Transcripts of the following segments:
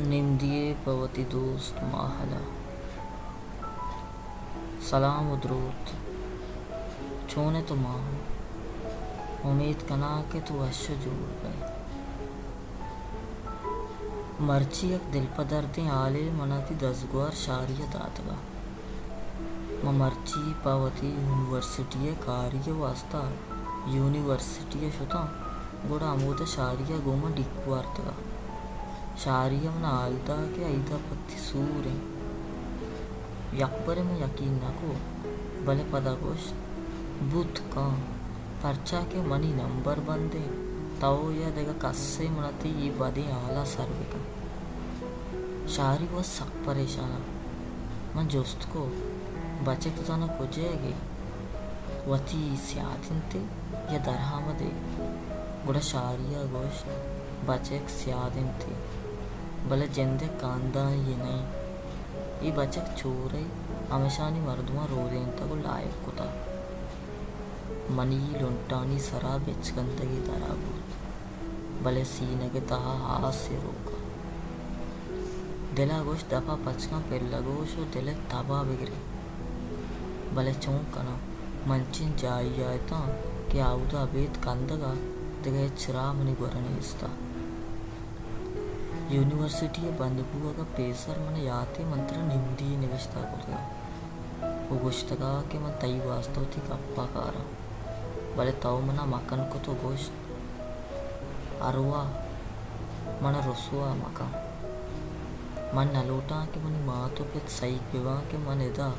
نمدی ءَ پہ وتی دوست ماہل ءَ سلام ءُ دروت۔ چون ئے تو ماہو؟ امیت کناں کہ تو وش ءُ جوڑ بئے۔ مرچی یک دلپدردیں ہالے من ءَ تئی دزگوہار شاری ءَ داتگ ءَ۔ من مرچی پہ وتی یونیورسٹی ءِ کاری ءِ واستہ یونیورسٹی ءَ شتاں، گڑا ہمودا شاری ءَ گوں من ڈیک وارتگ ءَ۔ شاری ءَ من ءَ ہال دات کہ ائید ءَ پہ تئی سور اِنت۔ یکبرے من یقین نہ کت، بلے پدا گوشت، بوت کن، پرچا کہ منی نمبر بند اِنت، تو یا دگہ کسے من ءَ تئی اے بدیں ہال ءَ سر بہ کن۔ شاری وت سک پریشان اَت۔ من جست کت، بچک زاناں کجئیگ ئے؟ وتی سیاد اِنت ئے یا درآمدے؟ گڑا شاری ءَ گوشت، بچک سیاد اِنت ئے، بلے جند ءِ کاندانی یے نہ اِنت۔ اے بچک چورے، ہمیشانی مردماں رودینتگ ءُ لائک کتگ۔ منی لنٹانی سرا بچکندگے درا بوت، بلے سینگ ءِ تہا ہاسے روک اَت۔ دل ءَ گوشت، دپ ءَ پچ کن پلگوش ءُ دل ءِ تب ءَ بگر اِت۔ بلے چون کناں؟ من چنچیں جاہے ءَ اتاں کہ آ اودا ابید کندگ ءَ، دگہ ہچ راہ منی گورا نیست اَت۔ یونیورسٹی ءِ بند بوگ ءَ پیسر من ءَ یات اِنت من ترا نمدی یے نبشتہ کتگ ءُ گوشتگ ءَ کہ من تئی واستہ وتی گپ ءَ کاراں، بلے تو من ءَ مکن کت ءُ گوشت، ارواہ، من ءَ رسوا مکن۔ من نہ لوٹاں کہ منی مات ءُ پت سہیگ بہ باں کہ من ادا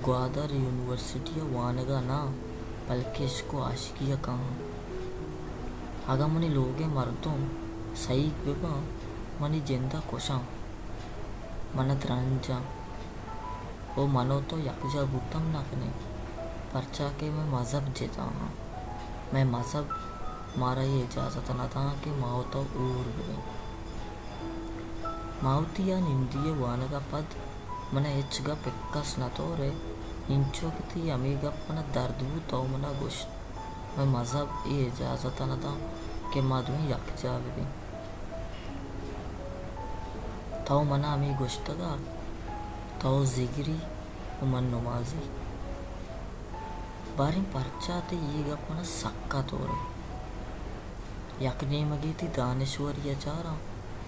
گوادر یونیورسٹی ءَ وانگ ءَ نہ، بلکیں عشق ءُ عاشقی ءَ کاہاں۔ اگاں منی لوگ ءِ مردم سہیگ بہ باں، منی جند ءَ کشاں، من ءَ درنجاں۔ ءُ من ءُ تو یکجاہ بوت ہم نہ کنیں، پرچا کہ مئے مذہب جتا اَنت۔ مئے مذہب مارا اے اجازت نہ داں کہ ما ءُ تو ہور بہ بیں۔ ما وتی آ نمدی ءِ وانگ ءَ پد من ءَ ہچ گپ اکس نہ تورے، انچو کہ تئی ہمے گپ من ءَ درد بوت، تو من ءَ گوشت، مئے مذہب اے اجازت نہ داں کہ ما دوئیں یکجاہ بہ بیں۔ تو من ءَ ہمے گوشتگ ءَ، تو ذگری ءُ من نمازی۔ باریں پرچا تئی اے گپ من ءَ سکا تورے۔ یک نیمگے تئی دانشوری ءَ چاراں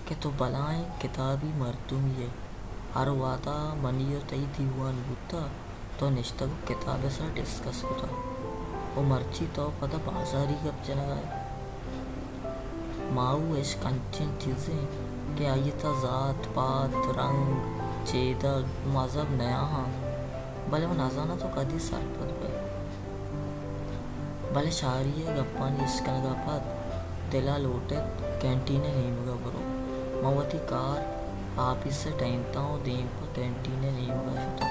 کہ تو بلاہیں کتابی مردمے ئے۔ ہر وہد ءَ منی ءُ تئی دیوان بوتہ، تو نشتگ ءُ کتاب ءِ سرا ڈسکس کتہ ءُ مرچی تو پدا بازاری گپ جنگ ءَ ئے۔ ماہو، عشق انچیں چیزے کہ آئی ءِ تہا ذات پات، رنگ، چیدگ ءُ مذہب نیاہاں، بلے من نزاناں تو کدی سرپد بئے۔ بلے شاری ءِ گپانی اشکنگ ءَ پد دل ءَ لوٹ اِت کینٹین ءِ نیمگ ءَ بروت۔ من وتی کار آپیس ءَ ٹہینتاں ءُ دیم پہ کینٹین ءِ نیمگ ءَ شتاں۔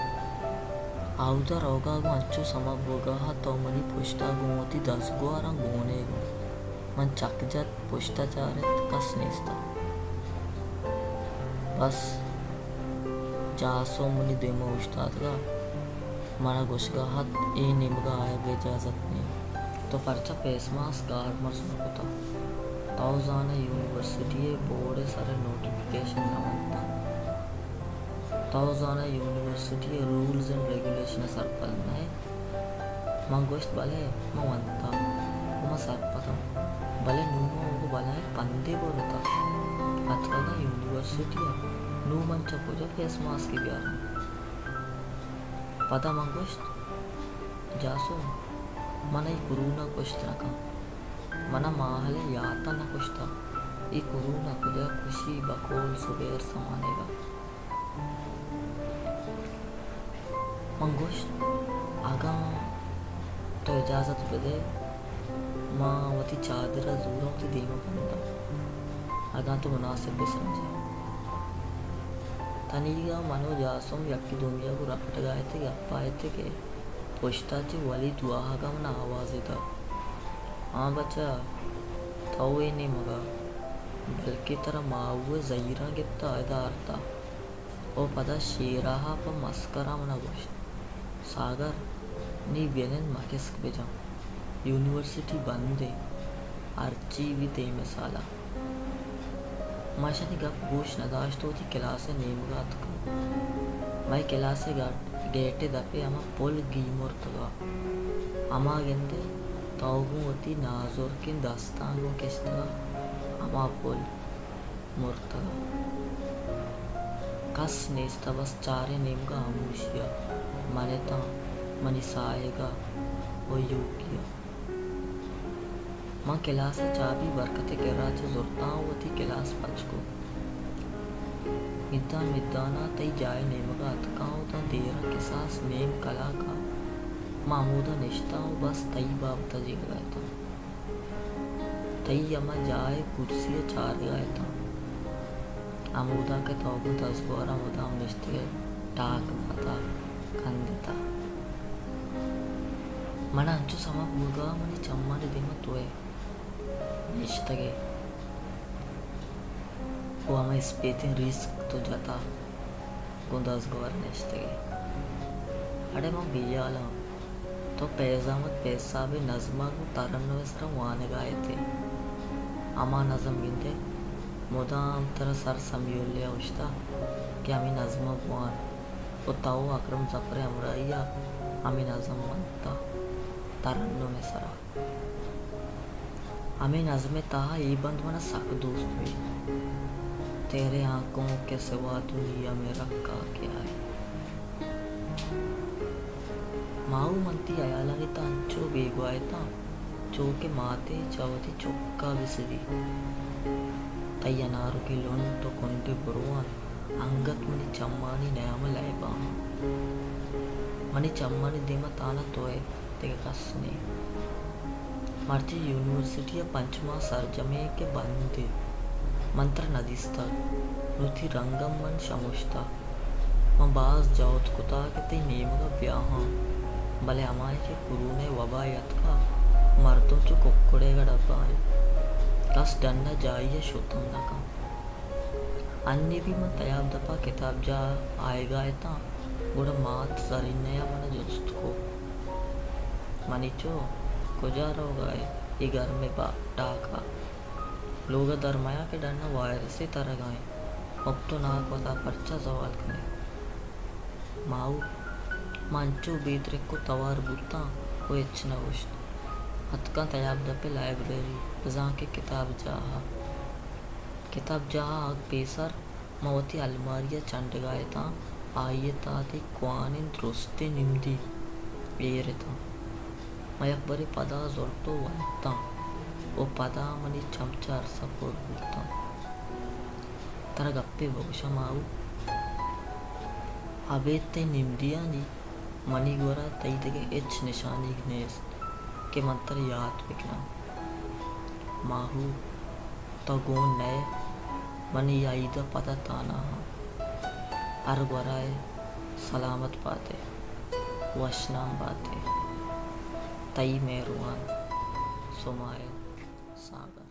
آ اودا روگ ءَ گوں انچو سما بوگ ءَ اَت تو منی پشت ءَ گوں وتی دزگوہاراں گون ئے گوں۔ من چک جت، پشت ءَ چارت، کس نیست اَت۔ بس جاسم منی دیم ءَ اوشتاتگ ءُ من ءَ گوشگ ءَ اَت، اے نیمگ ءَ آیگ ءِ اجازت نہ اِنت۔ تو پرچا فیس ماسک کارمرز نہ کتگ؟ تو زان ئے یونیورسٹی ءِ بورڈ ءِ سر ءَ نوٹیفکیشن نہ ونتگ؟ تو زان ئے یونیورسٹی ءِ رولز اینڈ ریگولیشن ءَ سرپد نہ ئے؟ من گوشت، بلے، من ونتگ ءُ من سرپد آں، بلے نوں من گوں بلاہیں پندے برتگ، اتکگاں یونیورسٹی ءَ، نوں من چہ کجا فیس ماسکے بیاراں؟ پدا من گوشت، جاسم، من ءَ اے کرونا کشت نہ کنت۔ من ءَ ماہل ءِ یات ءَ نہ کشتگ۔ اے کرونا کجا کشی، بقول زبیر زمانگ ءَ۔ من گوشت، اگاں تو اجازت بدئے، من وتی چادر ءَ زوراں وتی دیم ءَ بنداں، اگاں تو مناسب بہ سمجھ ئے۔ تنیگا من ءُ جاسم یکے دومی ءَ گوں رپٹگ ءَ اتیں، گپ ءَ اتیں کہ پشت ءَ چہ ولید واہگ ءَ من ءَ آوازے دات، ہاں بچا، تو اے نیمگ ءَ، بلکیں ترا ماہو ءِ زہیراں گپت ءُ ادا آرت ءَ۔ ءُ پدا شیراہ ءَ پہ مسکرا من ءَ گوشت، ساگر، نی بیا نند مکسک بجن، یونیورسٹی بند اِنت، ہرچی بیت دیمی سال ءَ۔ من اشانی گپ گوش نہ داشت ءُ وتی کلاس ءِ نیمگ ءَ اتکاں۔ مئے کلاس ءِ گا-، گیٹ ءِ دپ ءَ ہما پل گیمرتگ ءَ۔ ہما گندئے تو گوں وتی نازرکیں دستاں گوں کشتگ ءَ، ہما پل مرتگ ءَ۔ کس نیست ءَ، بس چاریں نیمگ ءَ ہاموشی ءَ، من اتاں، منی ساہگ ءَ ءُ یوکی ءَ۔ من کلاس ءِ چابی برکت ءِ کرا چہ زرتاں ءُ وتی کلاس پچ کت۔ مدان مدان ءَ تئی جاہ ءِ نیمگ ءَ اتکاں ءُ داں دیراں کساس نیم کلاک ءَ من ہمودا نشتاں ءُ بس تئی بابت ءَ جیڑگ ءَ اتاں۔ تئی ہما جاہ ءِ کرسی ءَ چارگ ءَ اتاں۔ ہمودا کہ تو گوں دزگوھاراں مدام نشتگ ئے، ٹاک دات ءَ کندت ءَ۔ من ءَ انچو سما بوگ ءَ منی چمانی دیم ءَ تو ئے نشتگ ئے ءُ ہما اسپیتیں ریسک تو جت ءَ گوں دزگوھار نشتگ ئے۔ اڑے من بے ہیال آں۔ تو فیض احمد فیض صاحب ءِ نظم ءَ گوں ترنم ءِ سرا وانگ ءَ ات ئے۔ ہما نظم گندئے، مدام ترا سر سمیع اللہ ءَ اوشتات کہ ہمے نظم ءَ بوان ءُ تو ءُ اکرم ظفر ءِ ہمراہی ءَ ہمے نظم ونتگ ترنم ءِ سرا۔ ہمے نظم ءِ تہا اے بند من ءَ سک دوست بیت، تیرے آنکھوں کے سوا دنیا میں رکھا کیا ہے۔ ماہو، من تئی ہیالانی تہا انچو بیگواہ اتاں، چو کہ ماتے چہ وتی چک ءَ بہ سدی۔ تئی انارکیں لنٹ ءُ کنڈیں بروان انگت منی چمانی نیام ءَ لیب ءَ انت۔ منی چمانی دیم ءَ تہنا تو ئے، دگہ کس نہ۔ مرچی یونیورسٹی ءَ پنچ ماہ سرجمیں کہ بند انت، من ترا نہ دیستگ، نوں تئی رنگ ہم من شمشتگ۔ من باز جہد کتگ کہ تئی نیمگ ءَ بیاہاں، بلے ہمائی کہ کرونا ءِ وبا یتک ءَ، مردم چو ککڑے گڑا بائیں، کس ڈن ءَ جاہی ءَ شت ہم نہ کنت۔ انی بھی من تیاب دپ ءَ کتابجاہ ءَ آیگ ءَ اتاں، گڑا مات زرینہ ءَ من ءَ جست کت، منی چک، کجا روگ ءَ ئے اے گرمیں با-، ڈاک ءَ؟ لوگ ءَ در میا کہ ڈن ءَ وائرسے ترگ ءَ انت۔ مپت ءُ ناک وتا پرچا زوال کن ئے؟ ماہو، من انچو بے ترک ءُ توار بوتاں ءُ ہچ نہ گوشت۔ اتکاں تیاب دپ ءِ لائبریری، بزاں کہ کتابجاہ ءَ۔ کتابجاہ ءَ آگ پیسر من وتی الماری ءَ چنڈگ ءَ اتاں، آئی ءِ تہا تئی کوہنیں درستیں نمدی ایر اتاں۔ من یک برے پدا زرت ءُ ونتاں ءُ پدا منی چم چہ ارس ءَ پر بوتاں۔ ترا گپے بگوشاں ماہو، ابید تئی نمدیانی منی گورا تئی دگہ ہچ نشانیگ نیست کہ من ترا یات بکناں۔ ماہو، تو گون نئے، من اے ائید ءَ پدا تہنا آں۔ ہر گورا ئے، سلامت بات ئے، وشنام بات ئے۔ تئی مہروان سمائل ساگر۔